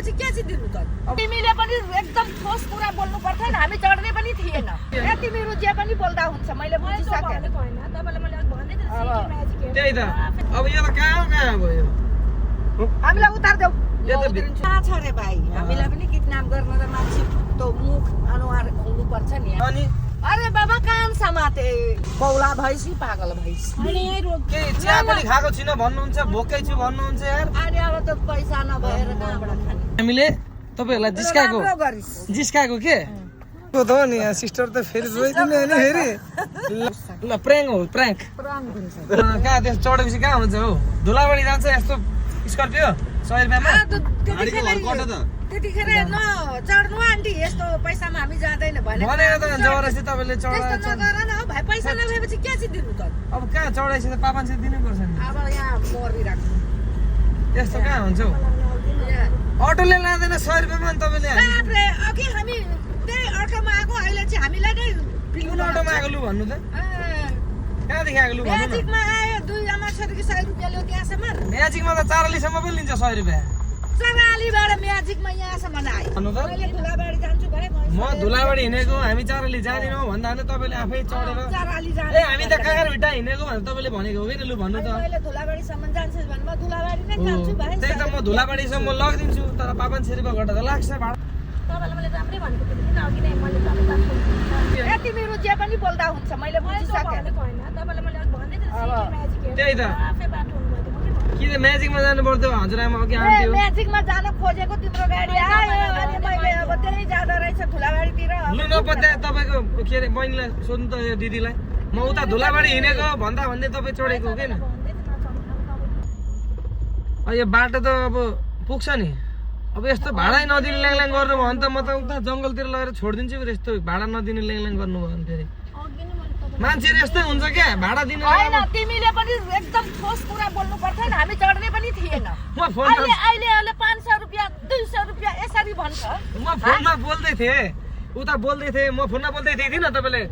भएपछि के चाहिँ दिनु त तिमीले पनि एकदम ठोस कुरा बोल्नु पर्छ नि हामी चढ्ने पनि थिएन तिमीहरू जे पनि बोल्दा हुन्छ मैले बुझिसकेँ तपाईलाई मैले भन्दै थिएँ त्यही त अब यो त कहाँ भयो हामीलाई उतार्देऊ थाहा छ रे भाइ हामीलाई पनि किडन्याप गर्न त मान्छे त मुख अनुहार हुनुपर्छ नि अनि अरे बाबा कान समाते बौला भइसी पागल भइसी अनि यही रोग के चिया पनि खाएको छैन भन्नुहुन्छ भोकै छु भन्नुहुन्छ यार अनि अब त पैसा नभएर कहाँबाट खाने हामीले तपाईहरुलाई जिस्काएको के त्यो त नि सिस्टर त फेरि रोइदिने हैन फेरि ल प्र्याङ्क हो प्र्याङ्क कहाँ त्यस चढेपछि कहाँ हुन्छ हौ धुलाबाडी जान्छ यस्तो स्कर्पियो 100 रुपैयाँमा त्यतिखेर न चढ्नु आन्टी यस्तो पैसामा हामी जाँदैन भनेर त जबरजस्ती तपाईले चढाएर नगर न भाइ पैसा नभएपछि के चाहिँ दिनु त अब कहाँ चढाइछ त 500 दिनै पर्छ नि अब यहाँ मरिराख्नु त्यस्तो कहाँ हुन्छ हौ अटोले लाँदैन 100 रुपैयाँमा नि तपाईले बाफ्रे अघि हामी त्यही अटोमा आएको अहिले चाहिँ हामीलाई नै कुन अटोमा आएको लु भन्नु त कहाँदेखि आएको लु भन्नु न म्याजिकमा आयो दुई आमा छोरीको 100 रुपैयाँ ल्याउ त्यहाँसम्म म्याजिकमा त 4 सम्म पनि लिन्छ 100 रुपैयाँ चरालीबाट म्याजिकमा यहाँसम्म आयो भन्नु त मैले धुलाबाडी जान्छु भने म धुलाबाडी हिँडेको हामी चारली जाँदैनौँ भन्दा पनि तपाईँले आफै चढेर चराली जाने ए हामी त काँगरभिट्टा हिँडेको भनेर तपाईँले भनेको हो कि लु भन्नु त मैले धुलाबाडीसम्म जान्छु भने म धुलाबाडी नै जान्छु भाइ त्यही त म धुलाबाडीसम्म लगिदिन्छु तर 500 रुपैयाँ घटा त लाग्छ भाडा तपाईलाई मैले राम्रै भनेको थिएँ किन अघि नै मैले तपाईलाई तिमीहरू जे पनि बोल्दा हुन्छ मैले बुझिसकेँ तपाईलाई मैले भन्दै थिएँ त्यही त किन म्याजिकमा जानु पर्यो हजुरआमा अघि आउँथ्यो म्याजिकमा जान खोजेको तिम्रो गाडी आयो अनि मैले अब त्यही जाँदा रहेछ धुलाबाडीतिर लु नपत्या तपाईँको के अरे बहिनीलाई सोध्नु त यो दिदीलाई म उता धुलाबाडी हिँडेको भन्दा भन्दै तपाईँ चढेको हो किन यो बाटो त अब पुग्छ नि अब यस्तो भाडा नदिने ल्याङल्याङ गर्नु भयो भने त म त उता जङ्गलतिर लगेर छोडिदिन्छु यस्तो भाडा नदिने ल्याङल्याङ गर्नु भयो भने फेरि मान्छेहरू यस्तै हुन्छ क्या भाडा दिनु हैन तिमीले पनि एकदम ठोस कुरा बोल्नु पर्छ नि हामी चढ्ने पनि थिएन म फोन अहिले 500 रुपैयाँ 200 रुपैयाँ यसरी भन्छ म फोनमा बोल्दै थिएँ उता बोल्दै थिएँ म फोनमा बोल्दै थिएँ किन तपाईँले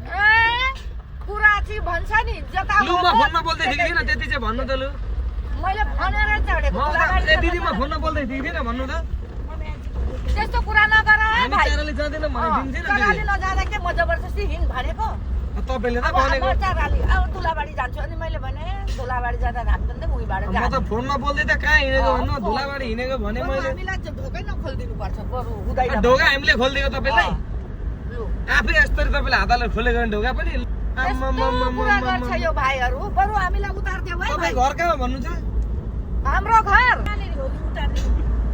कुरा चाहिँ भन्छ नि जता लु म फोनमा बोल्दै थिएँ किन त्यति चाहिँ भन्नु त लु मैले भनेर चढेको ए दिदी म फोनमा बोल्दै थिएँ किन भन्नु त त्यस्तो कुरा नगर है भाइ चारले जाँदैन भने दिन्छु नि चारले नजाँदा के म जबरजस्ती हिँड भनेको तपाईले त अब भनेको चारले अब धुलाबाडी जान्छु अनि मैले भने धुलाबाडी जाँदा राख्दैन त उहीबाट म त फोनमा बोल्दै त कहाँ हिँडेको भन्नु धुलाबाडी हिँडेको भने मैले हामीलाई ढोकै नखोलिदिनु पर्छ बरु हुँदैन ढोका हामीले खोलिदिएको तपाईलाई आफै यस्तरी तपाईले हातले खोलेको ढोका पनि कुरा गर्छ यो भाइहरू बरु हामीलाई उतार्दियो है तपाईँ घर कहाँ भन्नु छ हाम्रो घर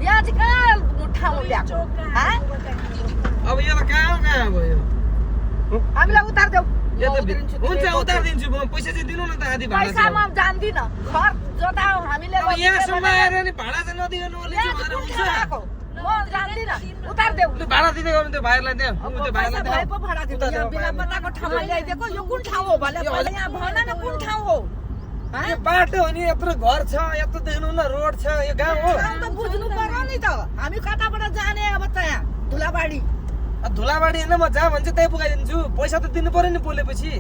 यहाँ चाहिँ कहाँ ठाउँ ल्याएको अब यो त कहाँ भयो हामीलाई उतार्देऊ हुन्छ उतारिदिन्छु म पैसा चाहिँ दिनु न त आधी भाडा पैसा म जान्दिन घर जता हामीले अब यहाँसम्म आएर नि भाडा चाहिँ नदिनु म जान्दिन उतार्देऊ भाडा दिँदै गर्नु त्यो भाइहरूलाई त्यहाँ त्यो भाइलाई भाइ पो भाडा दिनु यहाँ बिना पत्ताको ठाउँमा ल्याइदिएको यो कुन ठाउँ हो भने यहाँ भन न कुन ठाउँ हो यो बाटो हो नि यत्रो घर छ यत्रो देख्नु न रोड छ यो गाउँ हो त बुझ्नु पर्यो नि त हामी कताबाट जाने अब त्यहाँ धुलाबाडी धुलाबाडी होइन म जहाँ भन्छ त्यही पुगाइदिन्छु पैसा त दिनु पर्यो नि बोलेपछि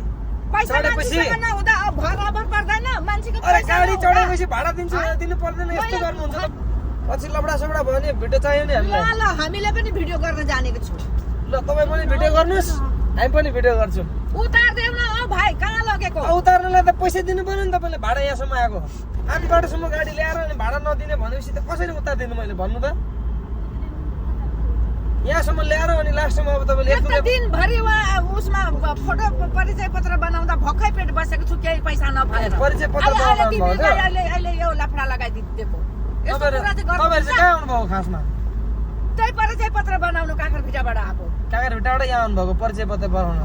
पैसा नहुँदा अब भर पर्दैन मान्छेको अरे गाडी चढेपछि भाडा दिन्छु दिनु पर्दैन यस्तो गर्नुहुन्छ त पछि लबडा सबडा भयो नि भिडियो चाहियो नि हामीलाई ल हामीले पनि भिडियो गर्न जानेको छु ल तपाईँ पनि भिडियो गर्नुहोस् हामी पनि भिडियो गर्छौँ उतार्देऊ न ओ भाइ कहाँ लगेको उतार्नलाई त पैसा दिनु पर्यो नि तपाईँले भाडा यहाँसम्म आएको आधी बाटोसम्म गाडी ल्याएर अनि भाडा नदिने भनेपछि त कसरी उतारिदिनु मैले भन्नु त यहाँसम्म ल्याएर अनि लास्टमा अब तपाईँले दिनभरि उसमा फोटो परिचय पत्र बनाउँदा भक्कै पेट बसेको छु केही पैसा नभएर परिचय पत्र अहिले यो लफडा लगाइदिएको तपाईँहरू चाहिँ कहाँ आउनुभएको खासमा त्यही परिचय पत्र बनाउनु काँकरभिटाबाट आएको काँकरभिटाबाट यहाँ आउनुभएको परिचय पत्र बनाउनु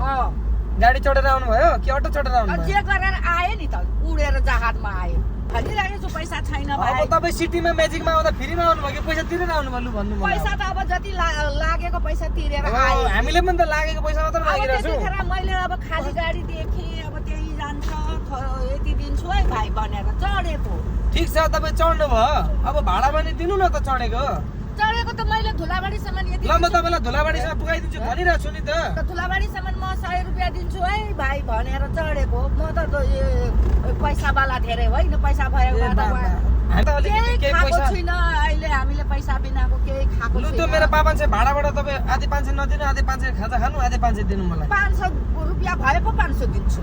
गाडी चढेर आउनुभयो कि अटो चढेर आउनुभयो जे गरेर आए नि त उडेर जहाजमा आयो भनिरहेको छु पैसा छैन भाइ अब तपाईँ सिटीमा म्याजिकमा आउँदा फ्रीमा आउनुभयो कि पैसा तिरेर आउनुभयो लु भन्नु पैसा त अब जति लागेको पैसा तिरेर आयो हामीले पनि त लागेको पैसा मात्र मागिरहेको छु मैले अब खाली गाडी देखेँ अब त्यही जान्छ यति दिन्छु है भाइ भनेर चढेको ठिक छ तपाईँ चढ्नु भयो अब भाडा पनि दिनु न त चढेको त मैले धुलाबाडीसम्म यति ल म तपाईँलाई धुलाबाडीसम्म पुगाइदिन्छु भनिरहेको छु नि त धुलाबाडीसम्म म 100 रुपैयाँ दिन्छु है भाइ भनेर चढेको म त पैसावाला धेरै होइन पैसा भएको छैन अहिले हामीले पैसा बिनाको केही खाएको लु त्यो मेरो पापा चाहिँ भाडाबाट तपाईँ आधी 500 नदिनु आधी 500 खाजा खानु आधी 500 दिनु मलाई 500 रुपियाँ भए पो 500 दिन्छु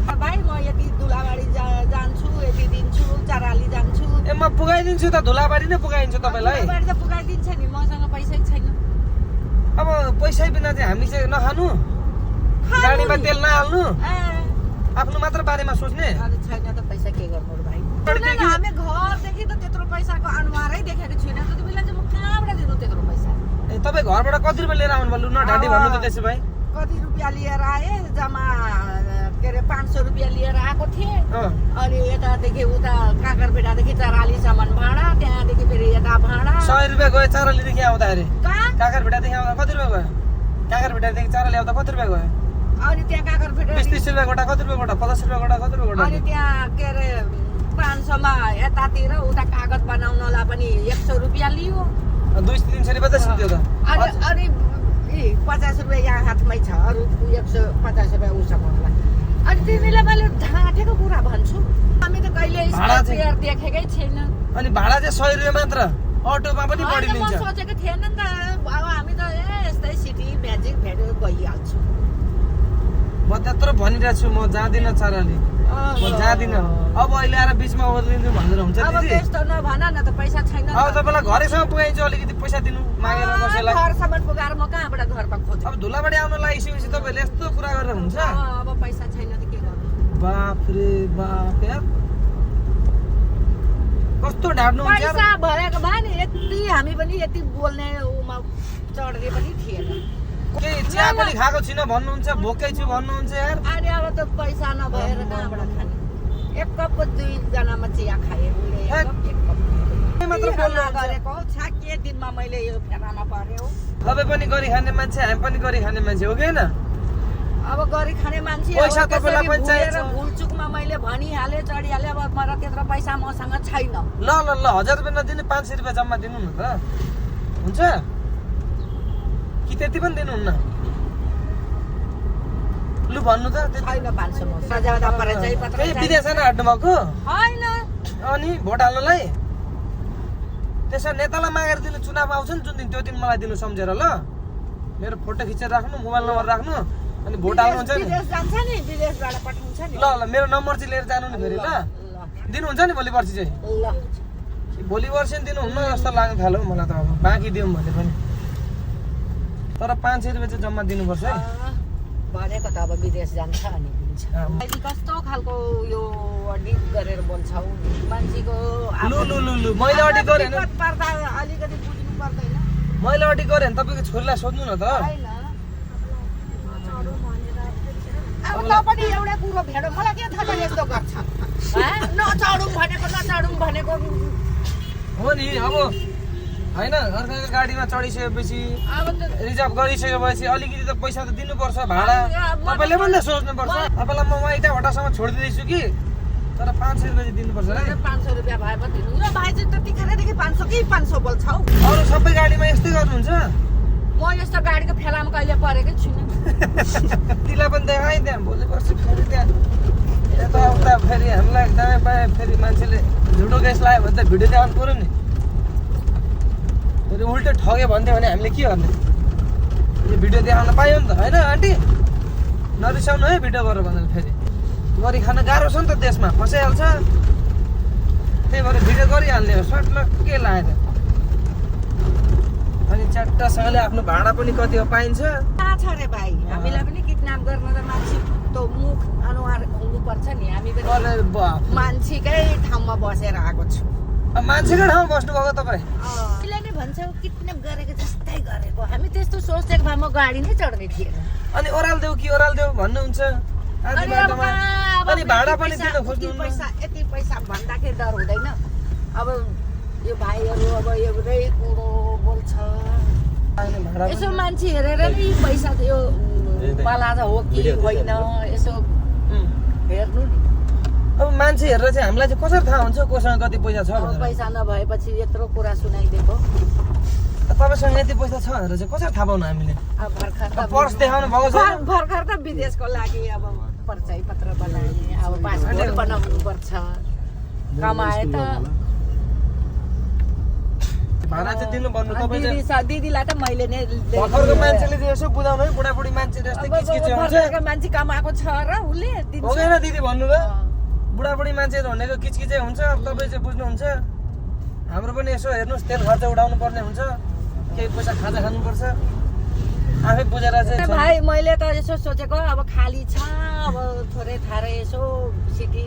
भाइ म यति दुलाबारी जान्छु यति दिन्छु चराली जान्छु ए म पुगाइदिन्छु त धुलाबारी नै पुगाइदिन्छु तपाईँलाई दुलाबारी त पुगाइदिन्छ नि मसँग पैसै छैन अब पैसै बिना चाहिँ हामी चाहिँ नखानु गाडीमा तेल नहाल्नु आफ्नो मात्र बारेमा सोच्ने अरे छैन त पैसा के गर्नु र भाइ हामी घरदेखि त त्यत्रो पैसाको अनुहारै देखेको छुइनँ त्यति बेला चाहिँ म कहाँबाट दिनु त्यत्रो पैसा ए तपाईँ घरबाट कति रुपियाँ लिएर आउनु भयो लु न ढाडी भन्नु त त्यसो भए कति रुपियाँ लिएर आए जम्मा के अरे 500 रुपियाँ लिएर आएको थिएँ अनि यतादेखि उता काकरपेटादेखि चरालीसम्म भाडा त्यहाँदेखि फेरि यता भाडा 100 रुपियाँ गयो चरालीदेखि आउँदाखेरि कहाँ काकरपेटादेखि आउँदा कति रुपियाँ गयो काकरपेटादेखि चराली आउँदा कति रुपियाँ गयो अनि त्यहाँ काकरपेटा 20-30 रुपियाँ गोटा कति रुपियाँ गोटा 50 रुपियाँ गोटा कति रुपियाँ गोटा अनि त्यहाँ के अरे 500 मा यतातिर उता कागज बनाउनलाई पनि 100 रुपियाँ लियो 200-300 रुपियाँ त सिन्थ्यो त अनि 50 रुपियाँ यहाँ हातमै छ अरू 150 रुपियाँ उसँग होला अनि तिमीलाई मैले ढाँटेको कुरा भन्छु हामी त कहिले स्पेयर देखेकै छैन अनि भाडा चाहिँ 100 रुपियाँ मात्र अटोमा पनि बढी म लिन्छ सोचेको थिएन नि त अब हामी त यस्तै सिटी म्याजिक भेटेर गइहाल्छु म त्यत्रो भनिरहेको छु म जाँदिनँ चराली म जाँदिनँ अब अहिले आएर बिचमा ओर्लिन्छु भनेर हुन्छ अब दिदी त्यस्तो नभन न त पैसा छैन अब तपाईँलाई घरैसम्म पुगाइदिन्छु अलिकति पैसा दिनु मागेर कसैलाई घरसम्म पुगाएर म कहाँबाट घरमा खोज्छु अब धुलाबाडी आउन लागिसकेपछि तपाईँहरूले यस्तो कुरा गरेर हुन्छ अब पैसा छैन त के गर्नु बाप रे बाप यार कस्तो ढाड्नु हुन्छ यार पैसा भरेको भए नि यति हामी पनि यति बोल्ने उमा चढ्ने पनि थिएन के चिया पनि खाएको छैन भन्नुहुन्छ भोकै छु भन्नुहुन्छ यार अनि अब त पैसा नभएर कहाँबाट खाने एक कपको 2 जनामा चिया खाए उसले एक कप मात्र बोल्नु गरेको छ के दिनमा मैले यो फेरामा पर्यो तपाईँ पनि गरी खाने मान्छे हामी पनि गरी खाने मान्छे हो कि हैन अब गरी खाने मान्छे पैसा तपाईँलाई पनि चाहिन्छ भुलचुकमा मैले भनिहालेँ चढिहालेँ अब मलाई त्यत्रो पैसा मसँग छैन ल ल ल 1000 रुपियाँ नदिनु 500 रुपियाँ जम्मा दिनु न त हुन्छ कि त्यति पनि दिनुहुन्न लु भन्नु त छैन 500 म सजाउँदा परिचय पत्र ए विदेश जान हाट्नु भएको हैन अनि भोट हाल्नलाई त्यसो नेतालाई मागेर दिनु चुनाव आउँछ नि जुन दिन त्यो दिन मलाई दिनु सम्झेर ल मेरो फोटो खिचेर राख्नु मोबाइल नम्बर राख्नु अनि भोट हाल्नु हुन्छ नि विदेश जान्छ नि विदेशबाट पठाउँछ नि ल ल मेरो नम्बर चाहिँ लिएर जानु नि फेरि ल दिनुहुन्छ नि भोलि पर्सि चाहिँ ल भोलि पर्सि दिनुहुन्न जस्तो लाग्न थाल्यो मलाई त अब बाँकी दिउँ भने पनि तर 500 रुपियाँ चाहिँ जम्मा दिनुपर्छ है भनेको त अब विदेश जान्छ अनि दिन्छ अहिले कस्तो खालको यो अडिट गरेर बोल्छौ मान्छेको लु लु लु लु मैले अडिट गरेँ हैन पर्दा अलिकति बुझ्नु पर्दैन मैले अडिट गरेँ नि तपाईँको छोरीलाई सोध्नु न त हैन अब त पनि एउटा कुरो भेडो मलाई के थाहा छ यस्तो गर्छ नचढौँ भनेको हो नि अब होइन अर्काको गाडीमा चढिसकेपछि अब त रिजर्भ गरिसकेपछि अलिकति त पैसा त दिनुपर्छ भाडा तपाईँले पनि त सोच्नुपर्छ तपाईँलाई म इटा भट्टासम्म छोडिदिँदैछु कि तर 500 रुपियाँ चाहिँ दिनुपर्छ है 500 रुपियाँ भए पनि दिनु यो भाइ चाहिँ त्यतिखेरदेखि 500 कि 500 बोल्छौ अरू सबै गाडीमा यस्तै गर्नुहुन्छ म यस्तो गाडीको फेलामा कहिले परेकै छुइनँ तिमीलाई पनि देखाएँ त्यहाँ भोलि पर्सि फेरि त्यहाँ यताउता फेरि हामीलाई दायाँ बायाँ फेरि मान्छेले झुटो केस लाग्यो भने त भिडियो देखाउनु पऱ्यो नि फेरि उल्टो ठग्यो भन्थ्यो भने हामीले के गर्ने यो भिडियो देखाउन पायो नि त होइन आन्टी नरिसाउनु है भिडियो गर भनेर फेरि गरी खान गाह्रो छ नि त देशमा फसाइहाल्छ त्यही भएर भिडियो गरिहाल्ने हो सर्ट के लाग्यो अनि च्याट्टासँगले आफ्नो भाडा पनि कति हो पाइन्छ थाहा छ रे भाइ हामीलाई पनि किडन्याप गर्न त मान्छे त मुख अनुहार हुनुपर्छ नि हामी पनि अरे बाप मान्छेकै ठाउँमा बसेर आएको छु अब मान्छेकै ठाउँमा बस्नुभएको तपाईँ त्यसले नै भन्छौ किडन्याप गरेको जस्तै गरेको हामी त्यस्तो सोचेको भए म गाडी नै चढ्ने थिएन अनि ओराल देऊ कि ओराल देऊ भन्नुहुन्छ आधी अनि अब बाटोमा अब अनि भाडा पनि पैसा- दिन खोज्नु यति पैसा भन्दाखेरि डर हुँदैन अब यो भाइहरू अब एउटै कुरो बोल्छ भाडा यसो मान्छे हेरेर नि पैसा यो पालाजा हो कि होइन यसो हेर्नु नि अब मान्छे हेरेर चाहिँ हामीलाई चाहिँ कसरी थाहा हुन्छ कोसँग कति पैसा छ भनेर पैसा नभएपछि यत्रो कुरा सुनाइदिएको तपाईँसँग यति पैसा छ भनेर चाहिँ कसरी थाहा पाउनु हामीले अब भर्खर त पर्स देखाउनु भएको छ भर्खर त विदेशको लागि अब परिचय पत्र बनाए अब पासपोर्ट बनाउनु पर्छ कमाए त भाडा चाहिँ दिनु भन्नु तपाईले दिदीलाई त मैले नै भर्खरको मान्छेले चाहिँ यसो बुझाउनु है बुढाबुढी मान्छे जस्तै किचकिचे हुन्छ भर्खरको मान्छे कमाएको छ र उसले दिन्छ हुँदैन दिदी भन्नु भयो बुढाबुढी मान्छे भनेको किचकिचे हुन्छ अब तपाईँ चाहिँ बुझ्नुहुन्छ हाम्रो पनि यसो हेर्नुहोस् तेल खर्च उडाउनु पर्ने हुन्छ केही पैसा खाजा खानुपर्छ आफै बुझेर चाहिँ भाइ मैले त यसो सोचेको अब खाली छ अब थोरै थारै यसो सिटी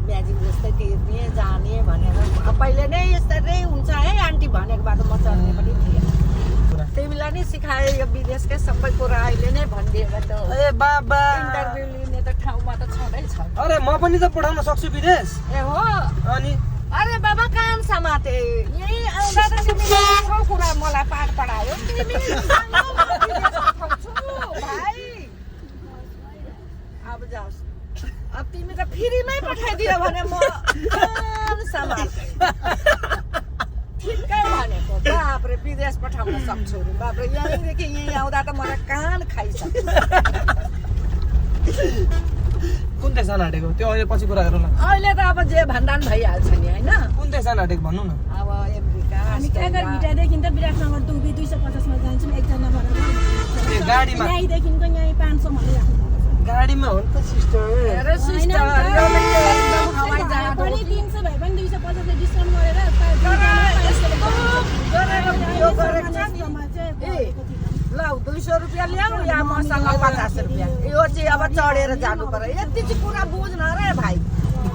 म्याजिक जस्तै तिर्ने जाने भनेर पहिले नै यस्तै हुन्छ है आन्टी भनेको बाटो म चल्ने पनि थिएँ तिमीलाई नै सिकाए यो विदेशकै सबै कुरा अहिले नै भनिदिएको त ए बाबा इन्टरभ्यू लिने त ठाउँमा त छँदैछ अरे म पनि त पठाउन सक्छु विदेश ए हो अनि अरे बाबा कान समाते यही आउँदा त तिमीले राम्रो कुरा मलाई पाठ पढायो भाइ अब जाओस् अब तिमी त फ्रीमै पठाइदियो भने म कान समाते ठिकै भनेको बाप्रे विदेश पठाउन सक्छु बाप्रे यहीँदेखि यहीँ आउँदा त मलाई कान खाइसक्छ कुन देश जान आँटेको त्यो अहिले पछि कुरा गरौँ न अहिले त अब जे भन्दा पनि भइहाल्छ नि होइन कुन देश जान आँटेको भन्नु न अब अमेरिका हामी काँगर भिटादेखि त विराटनगर दुबी 250 मा जान्छौँ एकजना भएर ए गाडीमा यहीँदेखिको यहीँ 500 भन्ने राख्नु गाडीमा हो नि त सिस्टर हेर सिस्टर एकदम हवाई जहाज पनि 300 भए पनि 250 ले डिस्काउन्ट गरेर यो गरेको छ नि ल 200 रुपियाँ ल्याऊ या मसँग 50 रुपियाँ यो चाहिँ अब चढेर जानु पर्यो यति चाहिँ कुरा बुझ्न रे भाइ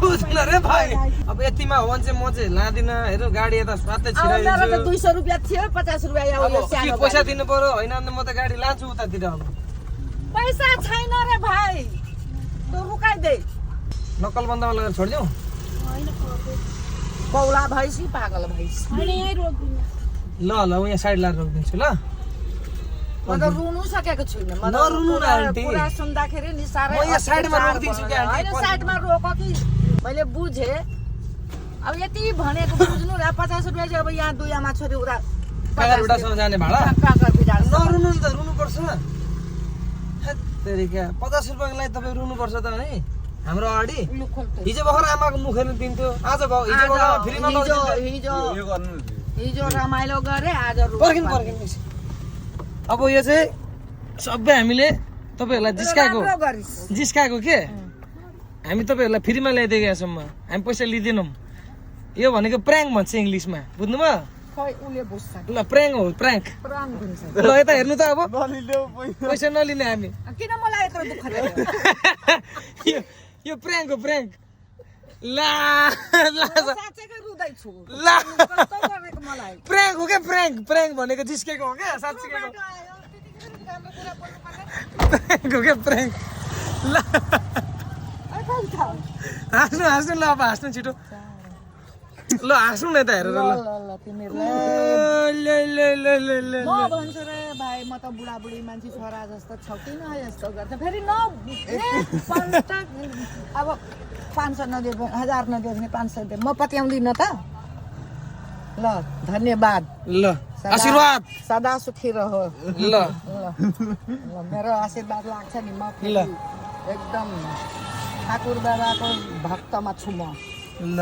बुझ्न रे भाइ अब यतिमा हो भने चाहिँ म चाहिँ लादिनँ हेर गाडी यता स्वात्तै छिराइदिन्छु 200 रुपियाँ थियो 50 रुपियाँ यो अब के सानो पैसा दिनु पर्यो होइन म त गाडी लान्छु उतातिर अब पैसा छैन रे भाइ तँ रुकाइदे नक्कल बन्दमा लगेर छोडिदिउँ कौला भइसी पागल भइसी होइन यहीँ रोकिदिनु ल ल म यहाँ साइड लाएर रोकिदिन्छु ल म त रुनु सकेको छुइनँ म त नरुनु न आन्टी कुरा सुन्दाखेरि नि साह्रै म यहाँ साइडमा रोकिदिन्छु क्या आन्टी होइन साइडमा रोक कि मैले बुझेँ अब यति भनेको बुझ्नु र 50 रुपियाँ चाहिँ अब यहाँ दुईआमा छोरी उरा कागरभिटासम्म जाने भाडा कागरभिटा नरुनु नि त रुनुपर्छ तेरि क्या 50 रुपियाँको लागि तपाईँ रुनुपर्छ त नि हाम्रो अगाडि हिजो भर्खर आमाको मुखले दिन्थ्यो आज फ्रीमा हिजो रमाइलो गरे आज पर्खिन अब यो चाहिँ सबै हामीले तपाईँहरूलाई जिस्काएको के हामी तपाईँहरूलाई फ्रीमा ल्याइदिएको यहाँसम्म हामी पैसा लिँदैनौँ यो भनेको प्र्याङ्क भन्छ इङ्ग्लिसमा बुझ्नुभयो ल प्र्याङ्क हो प्र्याङ्क ल यता हेर्नु त अब पैसा नलिने हामी किन मलाई यत्रो दुःख दियो यो प्र्याङ्क हो प्र्याङ्क प्र्याङ्क हो क्या प्र्याङ्क भनेको जिस्केको हो क्या साँच्चीको प्र्याङ्क हो क्या प्र्याङ्क ल हाँस्नु ल अब हाँस्नु छिटो ल हाँस्नु न यता हेरेर ल म भन्छु रे भाइ म त बुढाबुढी मान्छे छोरा जस्तो छौ किन यस्तो गर्छ फेरि अब 500 नदिए 1000 नदिए भने 500 दे म पत्याउँदिन त ल धन्यवाद ल आशीर्वाद सदा सुखी रहो ल मेरो आशीर्वाद लाग्छ नि म एकदम ठाकुर बाबाको भक्तमा छु म ल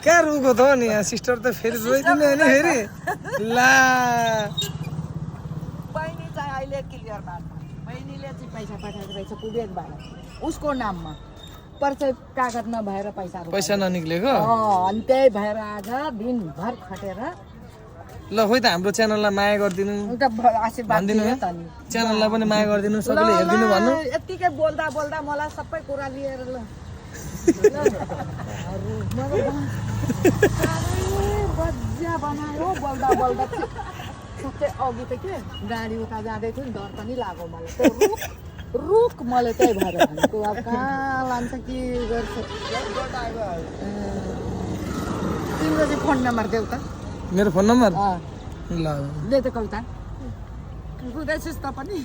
क्या रुको त नि सिस्टर त फेरि रोइदिने अनि फेरि ला बहिनी चाहिँ अहिले क्लियर बात बहिनीले चाहिँ पैसा पठाएको रहेछ कुबेरबाट उसको नाममा परिचय कागज नभएर पैसा ननिक्लेको अनि त्यही भएर आज दिनभर खटेर ल खोइ त हाम्रो च्यानललाई माया गरिदिनु आशीर्वाद दिनु त नि च्यानललाई पनि माया गरिदिनु सबैले हेरिदिनु भन्नु यतिकै बोल्दा बोल्दा मलाई सबै कुरा लिएर ल बज्या बनायो बोल्दा बोल्दा सबै अघि त के गाडी उता जाँदै थियो नि डर पनि लाग्यो मलाई रुख मलाई त्यही भएर भनेको अब कहाँ लान्छ के गर्छ तिम्रो चाहिँ फोन नम्बर देऊ त मेरो फोन नम्बर ल दे त कविता रुँदैछस् त पनि